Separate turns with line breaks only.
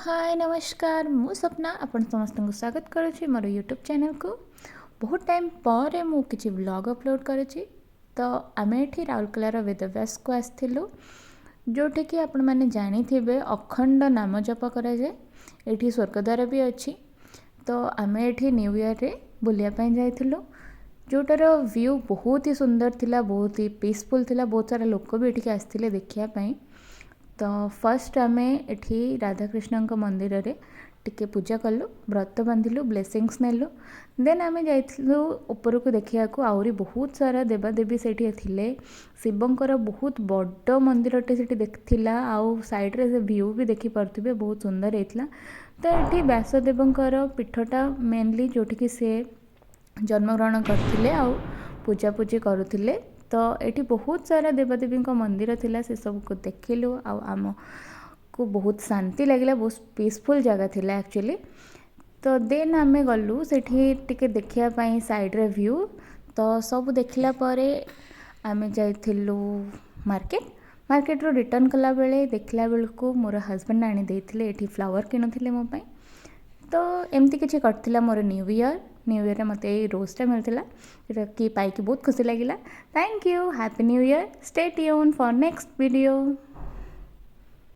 ହାଏ, ନମସ୍କାର। ମୁଁ ସ୍ୱପ୍ନା, ଆପଣ ସମସ୍ତଙ୍କୁ ସ୍ୱାଗତ କରୁଛି ମୋର ୟୁଟ୍ୟୁବ୍ ଚ୍ୟାନେଲ୍କୁ। ବହୁତ ଟାଇମ୍ ପରେ ମୁଁ କିଛି ବ୍ଲଗ୍ ଅପଲୋଡ଼ କରୁଛି। ତ ଆମେ ଏଠି ରାଉରକେଲାର ବେଦବ୍ୟାସକୁ ଆସିଥିଲୁ, ଯେଉଁଠିକି ଆପଣମାନେ ଜାଣିଥିବେ ଅଖଣ୍ଡ ନାମ ଜପ କରାଯାଏ। ଏଇଠି ସ୍ୱର୍ଗଦ୍ୱାର ବି ଅଛି। ତ ଆମେ ଏଠି ନ୍ୟୁ ଇୟର୍ରେ ବୁଲିବା ପାଇଁ ଯାଇଥିଲୁ, ଯେଉଁଟାର ଭ୍ୟୁ ବହୁତ ହି ସୁନ୍ଦର ଥିଲା, ବହୁତ ହି ପିସଫୁଲ୍ ଥିଲା। ବହୁତ ସାରା ଲୋକ ବି ଏଠିକି ଆସିଥିଲେ ଦେଖିବା ପାଇଁ। ତ ଫାର୍ଷ୍ଟ ଆମେ ଏଠି ରାଧାକୃଷ୍ଣଙ୍କ ମନ୍ଦିରରେ ଟିକେ ପୂଜା କଲୁ, ବ୍ରତ ବାନ୍ଧିଲୁ, ବ୍ଲେସିଂସ୍ ନେଲୁ। ଦେନ୍ ଆମେ ଯାଇଥିଲୁ ଉପରକୁ ଦେଖିବାକୁ। ଆହୁରି ବହୁତ ସାରା ଦେବାଦେବୀ ସେଇଠି ଥିଲେ। ଶିବଙ୍କର ବହୁତ ବଡ଼ ମନ୍ଦିରଟେ ସେଠି ଥିଲା ଆଉ ସାଇଡ଼୍ରେ ସେ ଭ୍ୟୁ ବି ଦେଖିପାରୁଥିବେ, ବହୁତ ସୁନ୍ଦର ହେଇଥିଲା। ତ ଏଠି ବ୍ୟାସଦେବଙ୍କର ପୀଠଟା ମେନଲି, ଯେଉଁଠିକି ସେ ଜନ୍ମଗ୍ରହଣ କରିଥିଲେ ଆଉ ପୂଜାପୂଜି କରୁଥିଲେ। ତ ଏଠି ବହୁତ ସାରା ଦେବାଦେବୀଙ୍କ ମନ୍ଦିର ଥିଲା, ସେସବୁକୁ ଦେଖିଲୁ ଆଉ ଆମକୁ ବହୁତ ଶାନ୍ତି ଲାଗିଲା। ବହୁତ ପିସଫୁଲ୍ ଜାଗା ଥିଲା ଆକ୍ଚୁଆଲି। ତ ଦେନ୍ ଆମେ ଗଲୁ ସେଠି ଟିକେ ଦେଖିବା ପାଇଁ ସାଇଡ଼୍ରେ ଭ୍ୟୁ। ତ ସବୁ ଦେଖିଲା ପରେ ଆମେ ଯାଇଥିଲୁ ମାର୍କେଟ। ମାର୍କେଟରୁ ରିଟର୍ଣ୍ଣ କଲାବେଳେ ଦେଖିଲା ବେଳକୁ ମୋର ହଜବେଣ୍ଡ ଆଣି ଦେଇଥିଲେ, ଏଠି ଫ୍ଲାୱାର କିଣୁଥିଲେ ମୋ ପାଇଁ। ତ ଏମିତି କିଛି କରିଥିଲା ମୋର ନ୍ୟୁ ଇୟର୍। ନ୍ୟୁ ଇୟର୍ରେ ମୋତେ ଏଇ ରୋଜ୍ଟା ମିଳିଥିଲା, ଯେଉଁଟାକି ପାଇକି ବହୁତ ଖୁସି ଲାଗିଲା। Thank you, happy new year. Stay tuned for next video.